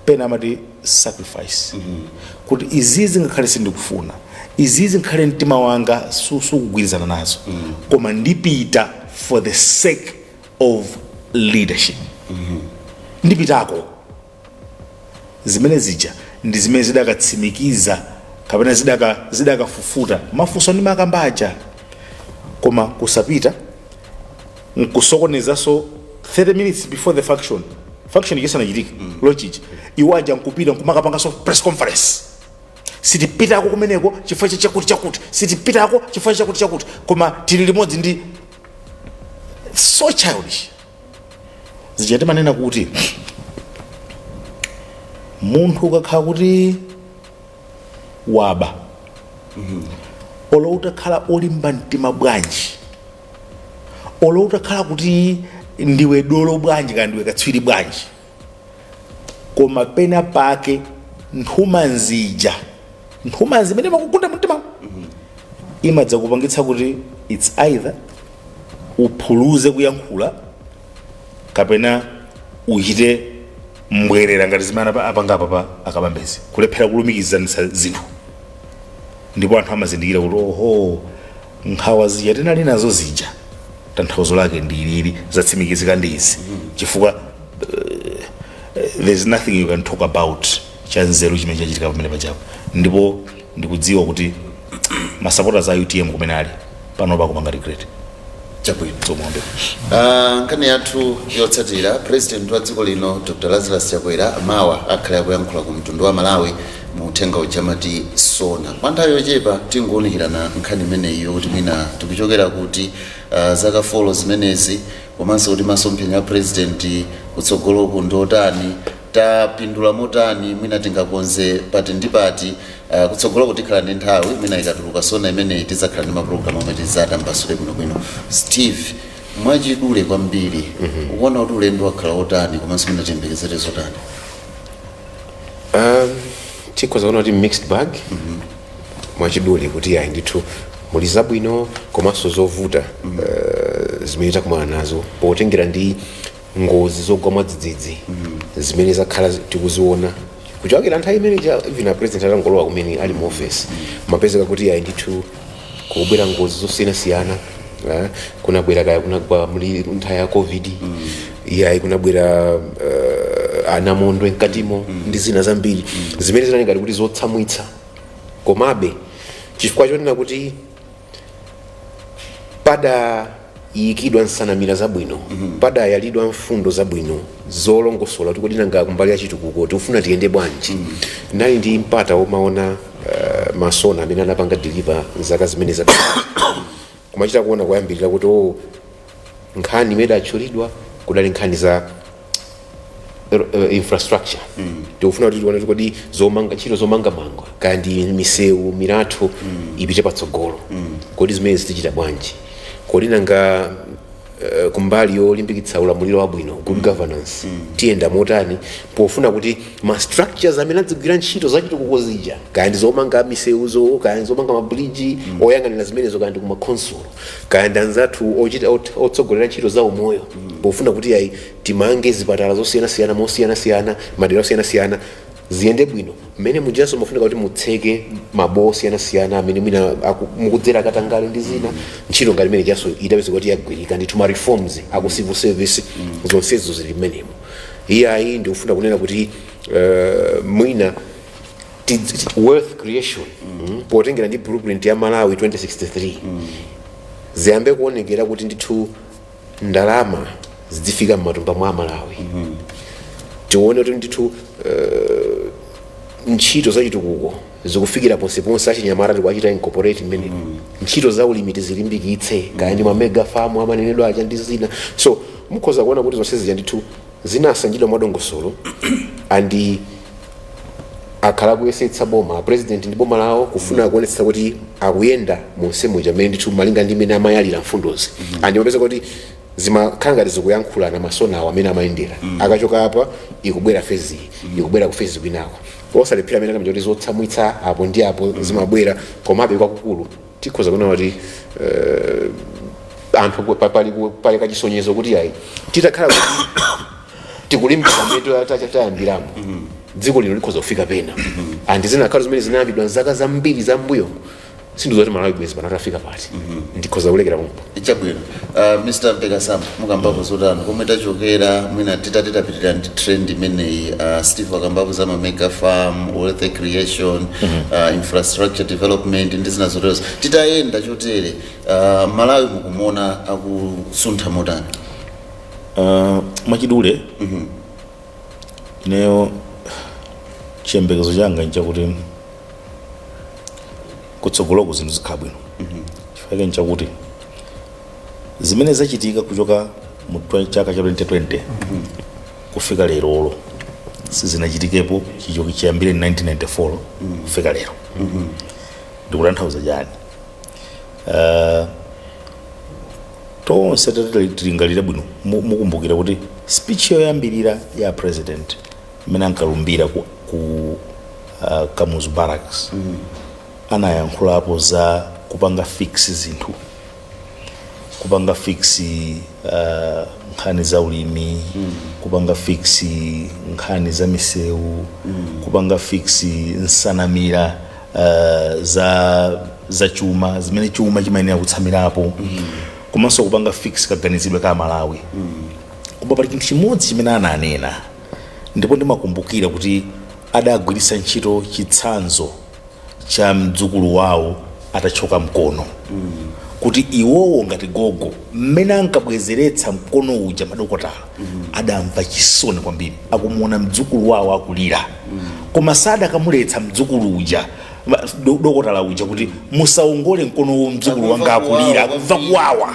pena amati sacrifice, kuti izizi ngakhale sindikufuna, izizi ngakhale mtima wanga sukugwirizana nazo, koma ndipita for the sake of leadership, ndipitako. Zimene zija ndi zimene zidakatsimikiza kapena zidakafufuta mafunso ndi makambaja. Koma kusapita nkusokonezanso 30 minutes before the function isanachitike, launch, iwo aja nkupita nkumakapanganso press conference: sitipitako kumeneko chifukwa cha chakuti chakuti, sitipitako chifukwa chakuti chakuti, koma tili limodzi ndi. So childish. Zija timanena kuti munthu ukakhala kuti waba, olo utakhala olimba mtima bwanji, olo utakhala kuti ndiwe dolo bwanji kana ndiwe katswiri bwanji, koma pena pake nthumanzija, nthumanzi imene imakugunda mumtima imadza kupangitsa kuti it's either uphuluze kuyankhula kapena uchite mbwerera ngati zimene apanga apa pa Akabambezi, kulephera kulumikizanitsa zinthu. Ndipo anthu amazindikira kuti oho, nkhawa zija tinali nazo zija tanthauzo lake ndi ilili, zatsimikizika ndi izi, chifukwa there's nothing you can talk about cha nzeru chimene chachitika pamene pachapo. Ndipo ndikudziwa kuti masupporters a UTM kumene ali pano pakupanga regret. Chabwino. Zomwe. Nkhani yathu yotsatira, President wa dziko lino Dr Lazarus Chakwera mawa akhale akuyankhula ku mtundu wa Malawi mu uthenga uja amati SONA. Kwa nthawi yochepa tingowonekerana nkhani imeneyi, yokuti mwina tikuchokera kuti zaka 4 zimenezi, komanso kuti masomphenya a President kutsogoloku ndi otani, tapindula motani, mwina tingakonze pati ndi pati. Kutsogolo tikhala ndi nthawi, mwina ikatuluka SONA imeneyi tidzakhala ndi mapulogalamu omwe tidzatambasule bwinobwino. Steve, mwachidule kwambiri, ukuona kuti ulendo wakhala otani, komanso mwina tiyembekezere zotani? Tikhoza kuona kuti mixed bag. Mwachidule kuti ayi ndithu muli zabwino komanso zovuta zimene takumana nazo potengera ndi ngozi zogwa mwadzidzidzi zimene zakhala tikuziona kuchokera nthawi imene even a President atangolowa kumene ali mu office. Mapezeka kuti ayi ndithu kubwera ngozi zosiyanasiyana, kunabwera kaya kunagwa muli nthawi ya COVID, iyayi kunabwera anamondwe mkatimo ndi zina zambiri zimene zinali ngati kuti zotsamwitsa. Komabe Chifukwa chonena kuti padayikidwa nsanamira zabwino, padayalidwa mfundo zabwino zolongosola kuti kodi nanga kumbali ya chitukuko tikufuna tiyende bwanji. Nali ndi mpata womaona masona amene anapanga deliver zaka zimene zapita, kumachita kuona kuyambirira kuti oh, nkhani imene idatchulidwa kudali nkhani za infrastructure. Tikufuna kuti tione kuti kodi zomanga, ntchito zomangamanga, kaya ndi misewu, milatho, ipite patsogolo, kodi zimene zitichita bwanji? Kodi nanga kumbali yolimbikitsa ulamuliro wabwino, good governance, tiyenda motani pofuna kuti ma structures amene adzigwira ntchito zachitukuko zija, kaya ndi zomanga misewuzo, kaya ndi zomanga mabridge, oyang'anira zimenezo kaya ndi kumakhonsolo, kaya ndi anzathu ochita otsogolera ntchito za umoyo, pofuna kuti ayi, timange zipatala zosiyanasiyana mosiyanasiyana, madera osiyanasiyana, ziyende bwino. Mmene mujaso mufunika kuti mutseke mabowo osiyanasiyana amene mwina mukudzera katangale ndi zina. Ntchito ngati imene jaso itapeza kuti yagwirika ndithu, ma reforms aku civil service, zonsezo zili mmenemo. Iyayi, ndikufuna kunena kuti mwina wealth creation, potengera ndi blueprint ya Malawi 2063, ziyambe kuonekera kuti ndithu ndalama zidzifika m'matumba mwa Malawi. Tione kuti ndithu ntchito zachitukuko zikufikira ponseponse, achinyamata tikuachita incorporate mmene ntchito za ulimi tizilimbikitse, kaya ndi ma mega farm amanenedwa aja ndi zina. So mukhoza kuona kuti zonse zija ndithu zinasanjidwa mwadongosolo, andi akhala kuyesetsa boma, president ndi boma lawo, kufuna kuonetsetsa kuti akuyenda monse muja mmene ndithu malinga ndi mmene amayalira mfundozi. Andi mapeza kuti zimakhala ngati zikuyankhulana masonawo amene amayendera, akachoka apa ikubwera phase iyi, ikubwera ku phase kwinako, osalephera amene akamanja kuti zotsamwitsa apo ndi apo zimabwera. Komabe kwakukulu tikhoza kuona kuti anthu pali kachisonyezo kuti ayi, titakhala kuti tikulimbika mmene tayambiramo, dziko lino likhoza kufika pena. Andi zinakhala zimene zinayambidwa nzaka zambiri zambuyo, sindizoti Malawi bwezi pano atafika pati. Ndikhoza kulekera pompo. Chabwino. Mr Mpekasamba, mukambapo zotani komwe tachokera? Mwina titati tapitirira ndi trend imeneyi, Steve akambapo za ma mega farm, wealth creation, infrastructure development ndi zina zoterozo. Titayenda chotere, Malawi mukumona akusuntha motani? Mwachidule, ineyo chiyembekezo changa nchakuti kutsogoloku zinthu zikhala bwino. Chifukwa nchakuti zimene zachitika kuchoka mu chaka cha 2020 kufika lerolo sizinachitikepo chichoki chiyambire 1994 kufika lero. Ndikutanthauza chani? Tonse tati tilingalire bwino, mukumbukira kuti speech yoyambirira ya president imene ankalumbira ku Kamuzu Barracks, anayankhulapo za kupanga fix zinthu, kupanga fix nkhani za ulimi, kupanga fix nkhani za misewu, kupanga fix nsanamira za chuma zimene chuma chimayenera kutsamirapo, komanso kupanga fix kaganizidwe ka Malawi. Koma pali chinthu chimodzi chimene ananena, ndipo ndimakumbukira kuti adagwiritsa ntchito chitsanzo cha mdzukulu wawo atachoka mkono, kuti iwowo ngati gogo mmene ankabwezeretsa mkono uja, madokotala adamva chisoni kwambiri akumuona mdzukulu wawo akulira, koma sadakamuletsa mdzukulu uja, dokotala uja, kuti musaongole mkono mdzukulu wanga Akumva akulira, kuwawa akumva kwambiri. kuwawa.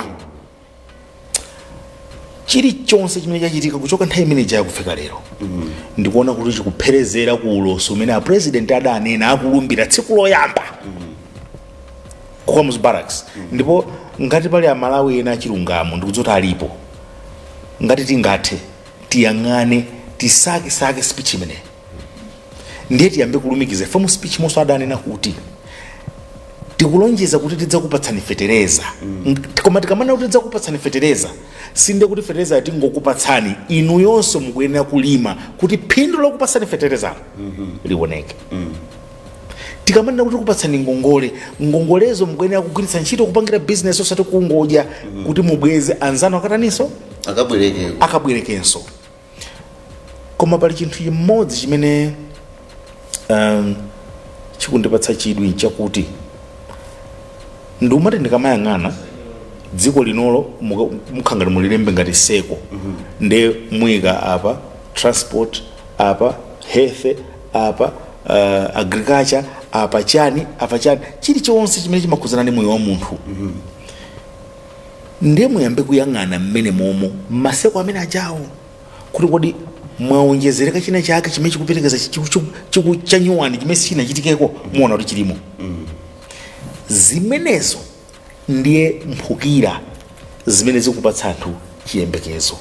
Chilichonse chimene chachitika kuchoka nthawi imene ija kufika lero, ndikuona kuti chikupherezera ku ulosi umene a president adanena akulumbira tsiku loyamba ku Kamuzu Barracks. Ndipo ngati pali Amalawi ena achilungamo, ndikudzoti alipo, ngati tingathe tiyang'ane, tisakesake speech imeneyi, ndiye tiyambe kulumikiza fomu speech monso adanena kuti tikulonjeza kuti tidzakupatsani fetereza. Koma tikamanena kuti tidzakupatsani fetereza, sinde kuti fetereza tingokupatsani, inu yonso mukuyenera kulima kuti phindu lokupatsani feterezalo lioneke. Tikamanena kuti tikupatsani ngongole, ngongolezo mukuyenera kugwiritsa ntchito kupangira business, osati kungodya, kuti mubweze anzanu akataninso akabwerekeko. Akabwerekenso. Koma pali chinthu chimodzi chimene chikundipatsa chidwi, nchakuti Ndikumati ndikamayang'ana dziko linolo, mukhangati mulilembe ngati circle, nde muyika apa transport, apa health, apa agriculture, apa chani, apa chani, chilichonse chimene chimakhudzana ndi moyo wa munthu. Ndiye muyambe kuyang'ana mmene momo ma circle amene ajawo kuti kodi mwaonjezereka china chake chimene chikuperekeza chanyuwani chimene sichinachitikeko. Muona kuti chilimo zimenezo, ndiye mphukira zimene zikupatsa anthu chiyembekezo.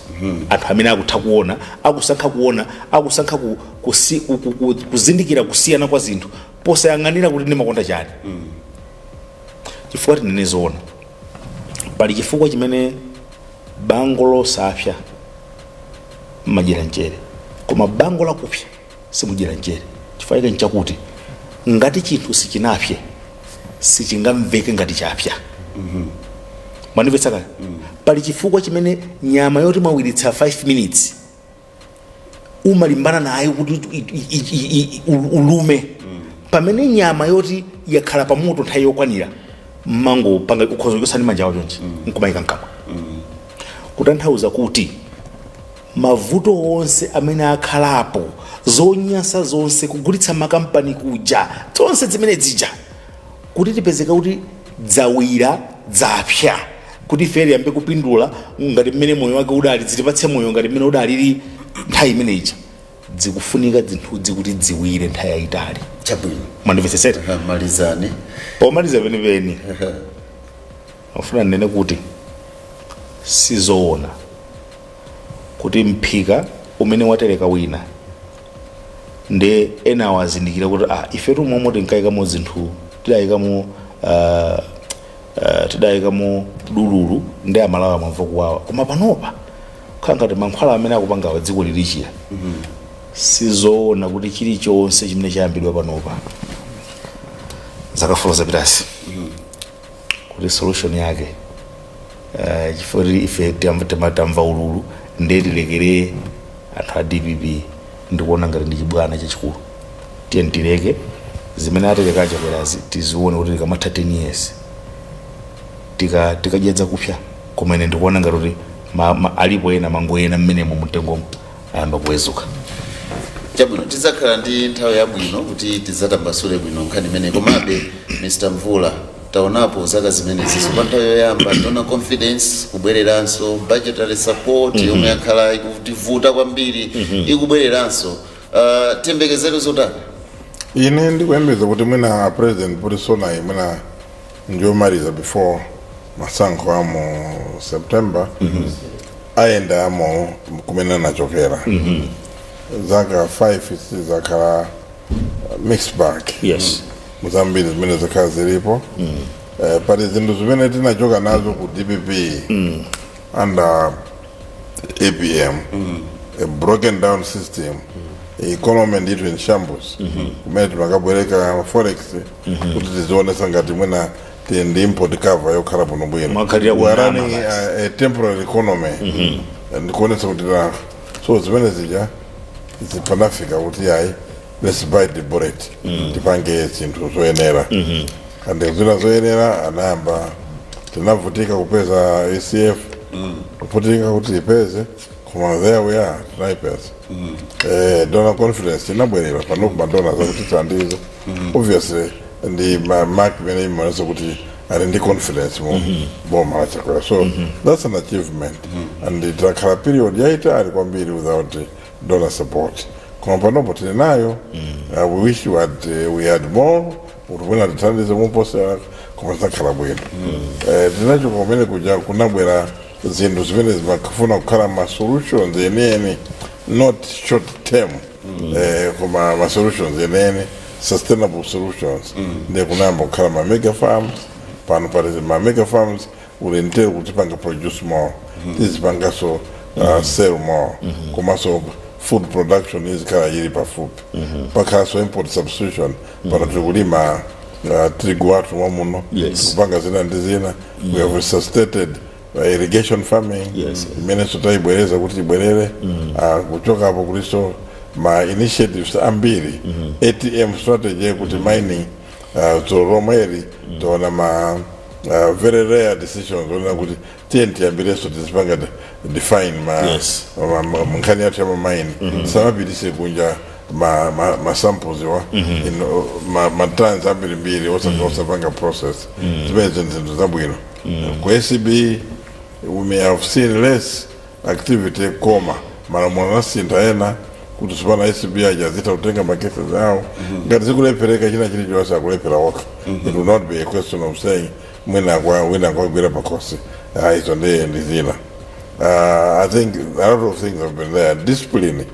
Anthu amene akutha kuona, akusankha kuona, akusankha kuzindikira kusiyana kwa zinthu posayang'anira kuti ndimakonda chani. Chifukwa tinene zoona, pali chifukwa chimene bango losapsa mmadyera mchere, koma bango lakupsa simudyera mchere. Chifukwa chake nchakuti ngati chinthu sichinapse, sichingamveke ngati chapsa. Mwandimvetsa kale? Pali chifukwa chimene nyama yoti mwawiritsa 5 minutes umalimbana nayo kuti ulume, pamene nyama yoti yakhala pamoto nthawi yokwanira, mmango panga ukhoza kuchotsa ndi manja awo chonchi nkumayika mkamwa. Kutanthauza kuti mavuto onse amene akhalapo, zonyasa zonse, kugulitsa makampani kuja, zonse zimene zija, kuti tipezeka kuti dzawira, dzapsa, kuti ife tiyambe kupindula ngati mmene moyo wake udali, zitipatse moyo ngati mmene udalili nthawi imene ija, zikufunika zinthuzi kuti dziwire nthawi yayitali. Chabwino. Mwandimvetsetsera? Aha, malizani. Pomaliza penipeni, afuna ndinene kuti sizoona kuti mphika umene watereka wina ndi ena awazindikira kuti ah, ifetu momwe tinkayikamo zinthu, tidayikamo tidayikamo dululu ndi Amalawi amamva kuwawa, koma panopa kukhala ngati mankhwala amene akupangawa dziko lilichira. Sizoona kuti chilichonse chimene chayambidwa panopa, zaka 4 zapitasi, kuti solution yake, chifukwa kuti ife tamva ululu, ndiye tilekere anthu a DPP, ndikuona ngati ndi chibwana chachikulu. Tiye tileke zimene atereka Achakwerazi, tizione kuti tikamatha 10 years tikadyedza kupsa. Koma ine ndikuona ngati kuti alipo ena mango ena mmenemo mtengomo ayamba kuwezuka. Chabwino, tidzakhala ndi nthawi yabwino kuti tidzatambasule bwino nkhani imeneyi. Komabe Mr Mvula, taonapo zaka zimeneziso pa nthawi yoyamba donor confidence kubwereranso, budgetary support yomwe yakhala ikutivuta kwambiri ikubwereranso, tiyembekezere zotani? Ine ndikuyembeza kuti mwina president polisona mwina ndiyomaliza before masankho amu September, ayenda amo kumene anachokera. Zaka 5 sizakhala mixed bag muzambiri zimene zikhala zilipo. Pali zinthu zimene tinachoka nazo ku DPP under APM, a broken down system, economy ndithu in shambles, kumene timakabwereka forex kuti tizionesa ngati mwina tili ndi import cover yokhala bwino bwino. Mwakhalira We are kunama running basi. a temporary economy, ndikuonesa kuti na so zimene zija zipanafika kuti yayi, let's bite the bullet, tipange zinthu zoyenera. And zina zoyenera anayamba, tinavutika kupeza ECF, kuvutika kuti ipeze, koma there we are, tinaipeza. Donor confidence inabwerera pano kuma donors akuti thandizo. Obviously ndi mark imene imaonesa kuti ali ndi confidence mu boma la Chakwera, so that's an achievement. And takhala period yaitali kwambiri without donor support, koma panopo tili nayo. We wish we had more kuti mwina tithandize muposera, koma zidzakhala bwino. Tinachoka kumene kuja, kunabwera zinthu zimene zimafuna kukhala ma solutions enieni, not short term, koma ma solutions enieni, sustainable solutions. Ndiye kunayamba kukhala ma mega farms. Pano pali ma mega farms ulentero kuti panga produce more, tizipangaso sell more, komanso food production izikhala ili pafupi. Pakhalanso import substitution. Pano tikulima tirigu wathu mwamuno, tikupanga zina ndi zina. We have resuscitated irrigation farming imenenso tayibwereza kuti ibwerere. Kuchokapo kuliso ma initiatives ambiri, ATM strategy, kuti mining, zoromweri taona ma Very rare decisions onena kuti tiye tiyambireso tizipanga define ma nkhani yathu ya ma mine, samapitise kunja ma samples wa ma tons ambirimbiri osapanga process. Zimenezo ndi zinthu zabwino. Ku ACB we may have seen less activity, koma malamulo anasintha ena kuti sipana ACB aja azitha kutenga ma cases awo. Ngati zikulephereka, china chilichonse akulephera okha. It will not be a question of saying mwina kwa wina kwagwira pakhosi. Ah, izo ndi zina. I think a lot of things have been there. Discipline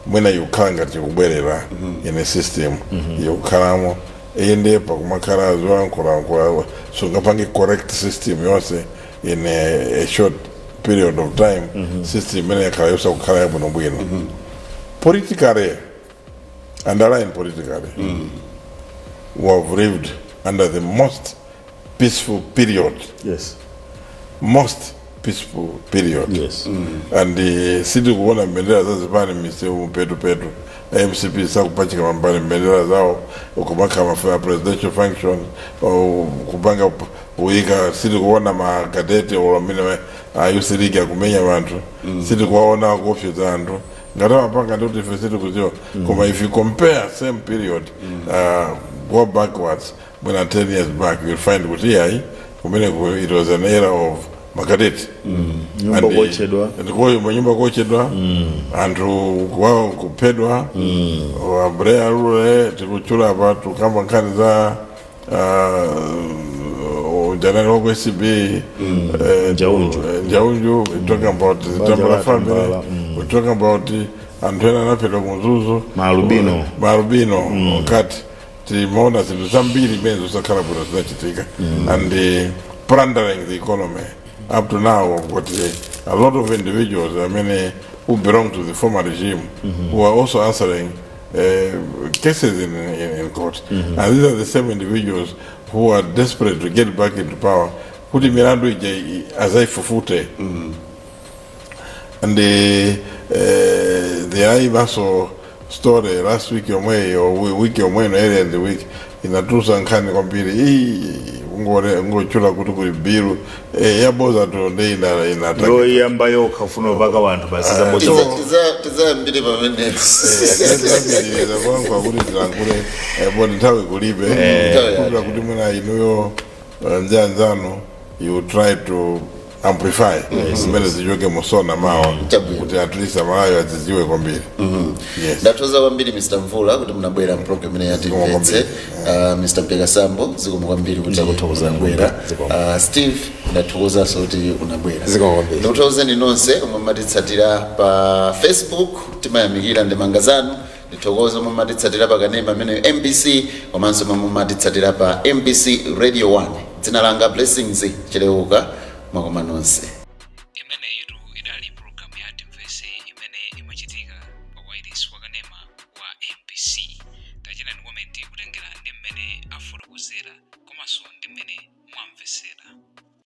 mwina yukhala ngati kubwerera in a system yokhalamo inde pakumakhala zolankhulalankhula. Sungapange correct system yonse in a short period of time. System imene yakhala yosakukhala yabwinobwino politically, underline politically, we have lived under the most peaceful period, most peaceful period. And sitikuona mbendera za zipani misewu petupetu. MCP sakupachika mambali mbendera zawo kumakha ma presidential function kupanga uyika. Sitikuona makadeti olo amene a youth league akumenya vanthu, sitikuwaona kuopseza anthu. Ngati amapanga ndikuti ife sitikudziwa, koma if you compare same period, go backwards mwina 10 years back, you'll find kuti iyayi, kumeneko it was an era of makadeti. Nyumba kuotchedwa. Ndikoyo nyumba kuotchedwa, anthu kwawo kuphedwa, abreya lule tikuchula apa, tukamba nkhani za janani wako ACB. Njaunju. Njaunju. We talking about Tambala la family. Tambala. We talking about anthu ena anaphedwa kumzuzu. Maalubino. Maalubino. Kati timaona zinthu zambiri imene zosakhala bwino zinachitika and plundering the economy. Up to now we've got a lot of individuals amene who belong to the former regime who are also answering cases in court, and these are the same individuals who are desperate to get back into power kuti milandu ija azaifufute. And the aibaso story last week yomweyo, week yomweyo, earlier in the week, inatusa nkhani kwambiri iyi ungochula kuti kuli bill yaboza to ndi ina Yoyamba yokha ufuna upaka wanthu basi zaboza. Tizayambire pamene. Zakulankhula kuti tilankhule bodi nthawi kulibe. Nthawi. Kupira kuti mwina inuyo ndi anzanu you try to amplify zimene zichoke musona mawa Chabwino. kuti at least Amalawi azidziwe kwambiri. Yes. Ndathokoza kwambiri, Mr Mvula, kuti munabwera mpulogalamu imene yatimvetse. Mr Mpeka Sambo, zikomo kwambiri kuti Ndakuthokoza unabwera. kwambiri. Zikomo. Steve, ndathokozanso kuti unabwera. Zikomo kwambiri. Ndikuthokozeni nonse omwe mumatitsatira pa Facebook, timayamikira ndemanga zanu. Ndithokoze omwe mumatitsatira pa kanema amene MBC komanso omwe mumatitsatira pa MBC Radio 1. Dzina langa Blessings Chileuka. Mwakoma nonse.